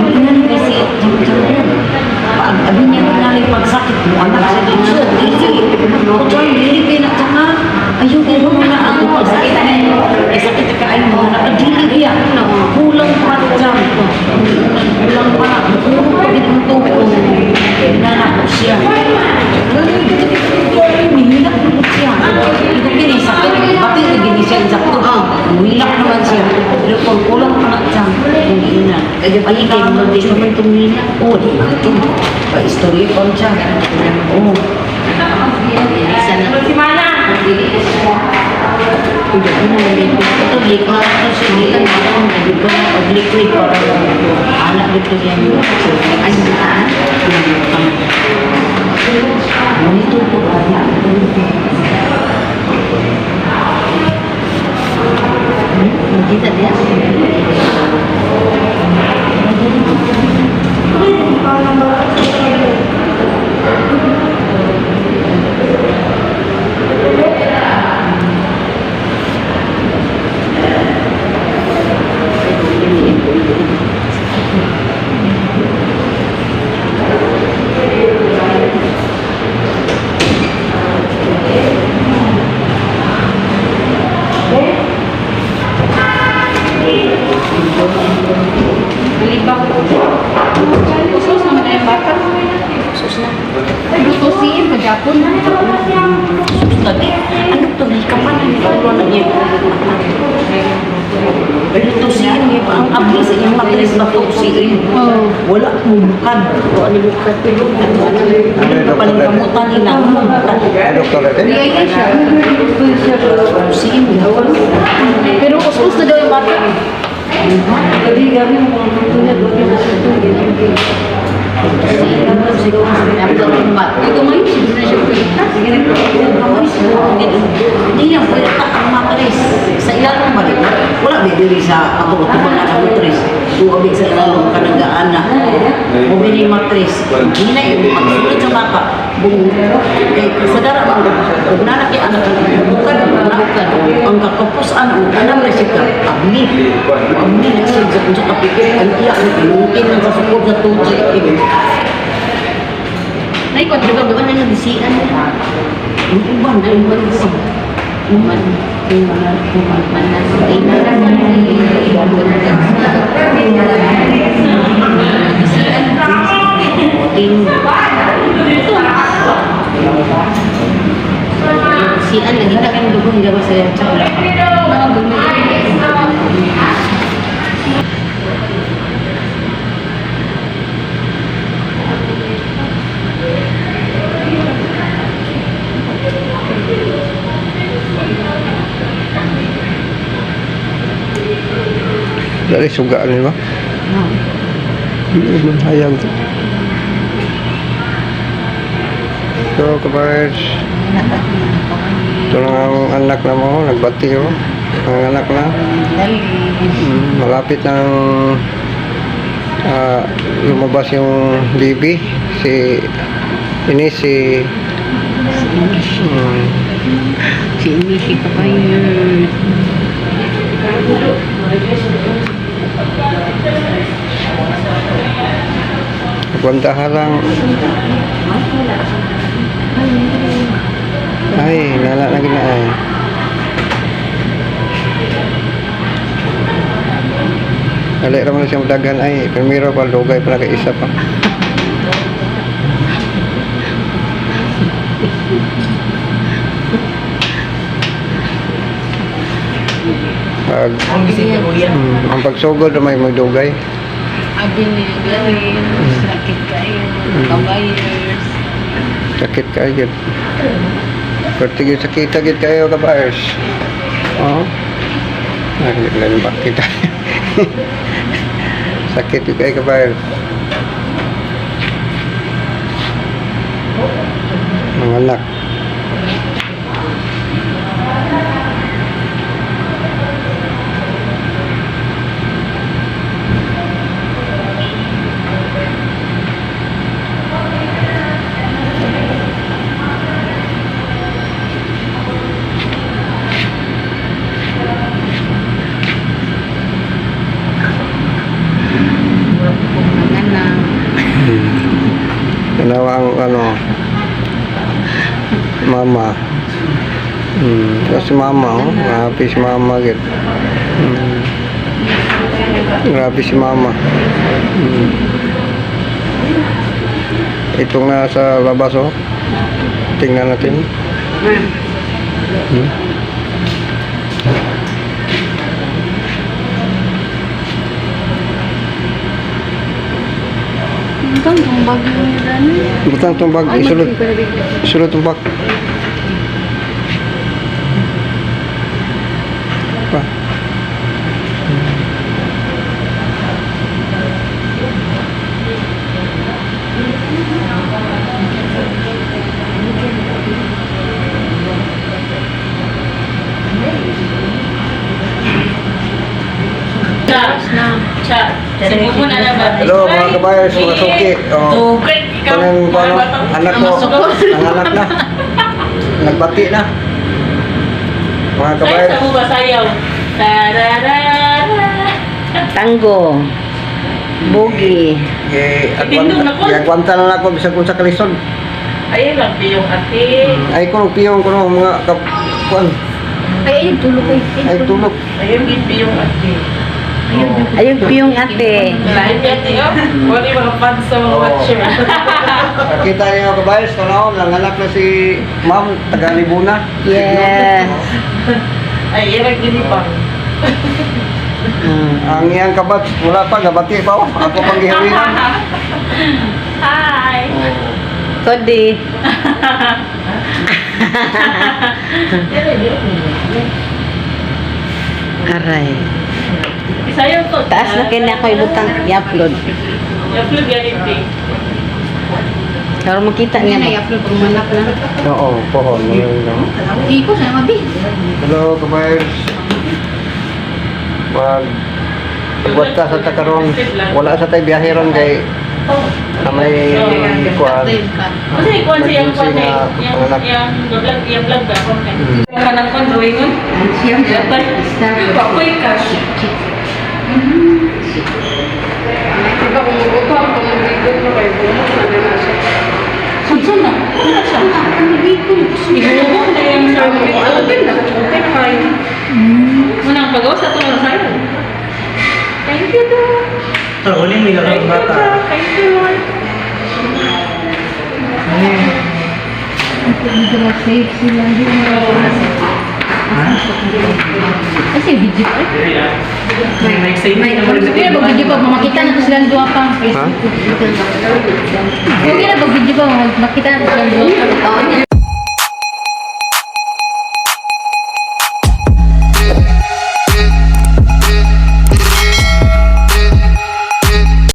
Ingnan kasi jam-jam. Pag abi niya nga pagsakit mo anak sa dito. Dili. O dyan, dili kay na ka. Ayaw kay mo na ako pagsakit. Eh sakit ka ay mo na dili biya. Kulang pa jam. Kulang pa na. Kulang pa gid ang tubo. Nana ko siya. Nihilak mo siya. Ito kini sakit. Pati na gini siya sakto. Muhilak naman siya. Pero kung kulang pa na jam. Hindi na. Ay, kay mo di pa man tumila. Oo, di ba ito? Pa-istorya pa siya. Oo. Isa na. Ito, liquid ito siya. Dito, pag liquid para anak dito yan. Ay, saan? Monitor ko ba? Makita niya. Usos naman na yung bata. Sus na. Lutusin, pagapon. Sus lagi. Ano to? Kapan ang ikaw na niya? Lutusin niya pa ang abli sa iyang matris na tusin. Oo. Wala mo bukad. Wala mo ka tulog. Palingkamutan nila. Bukad. Doktor natin? Iya siya. Tusin. Pero usos na daw yung bata. Ito ngayon, siguro na siya pwede. Hindi yan, pwede ta ang matris. Sa ilalong ba rin? Wala ba diri sa ato tubangan ang matris. Tuwabi sa ilalong kanang gaana. Mubili matris. Hindi na yung pagsulod sa bata. Bung, kay kasadara ang kung nanaki anak ang bukan, bukan. Ang kakapusan, ang anang resita, abli. Abli na siya sa kung sa kapikit. Ang iya, ang ilungkin ng sa sukod sa tuji. Nay, kung di ba doon na nabisian na. Ang uban, ang uban, ang uban. Uman. Uman. Uman. Ay, nabisian. Sian lagi Kita kan dukung jago saya cakap. Dari suga ni ba? Hindi man hayag to. So, kabarers, ito lang ang anak na mo, nagbati oh. Ang anak na, malapit ng lumabas yung baby, si ini si Si Inishi kabayers. Kwantahan lang. Ay, nala na gina ay. Dali ra man siyang daghan ay. Primero pa lugay pa na kay isa pa. Pag, ang pagsugod may magdugay. Abi ni Gawin, sakit kayo, kabayers. Sakit kayo gid. Perti gyud sakita gid kayo ka buyers. Oo. Ay, lang ba kita. Sakit gyud kayo ka buyers. Mga anak. Akong nanganak. Tanawa ang ano, mama. Kasi mama, oh. Happy si mama. Gid. Grabe si mama. Itong nasa labas, oh. Tingnan natin. Butang tong bag mo dani. Butang tong bag, isulod. Isulod tong bag. Pa. Hello mga kabayers, mga suki. Oh. Kanang ano, anak ko, ang anak na. Nagbati na. Mga kabayers. Ay, sa buba sayaw. Tararara. Tango. Boogie. Eh, Ipindong na ko. agwanta na lang ako bisag unsa kalisod. Ay, lang yung ate. Ay ko piyong ko no, mga kap kuan. Ay, ayun, tulog ay. Ay tulog. Ayun, yung ate. Oh. Ayun piyong ate. Lain yung ate, oh. Wala yung mga fans sa mga Oo. watcher. Nakita niyo kabayers, tanaw nanganak na si Ma'am taga Libuna. Yes. Ay, irag gini pa. Ang iyang kabats, wala pa, gabati pa oh. Ako pang gihawinan. Hi! Kodi. Aray. Isayaw ko. Taas na kini ako ibutang i-upload. I-upload yan yung thing. Pero makita Hindi niya na ba? i-upload pag manak na. Oo, pohon. Hindi ko siya mabi. Hello, kabayers. Mag Buat ka sa takaron. Wala sa tay biyahe ron kay na may kuan. Kasi ikuan siya yung kuan Emergency eh. nga Yung, panganak. yung vlog, yung vlog ba? Yung kanang kuan, drawingon. Papoy cash. Diba kung mabuto ang pamamagitan mo kay Bumo, ano na siya. Sunsun na. Wala siya. Ibubo na yung sabi. Open na, open na kayo. Unang pag-uwas sa tulong sa'yo. Thank you, Dad. Uli may Thank larong you, bata. Dad. Thank you, Lord. Safe sila. Hindi mo Kasi video pa. May excitement naman. Sige na, pag-video pa, makita na to silang duha pa. Ha? Sige na, pag-video pa, makita na to silang duha pa.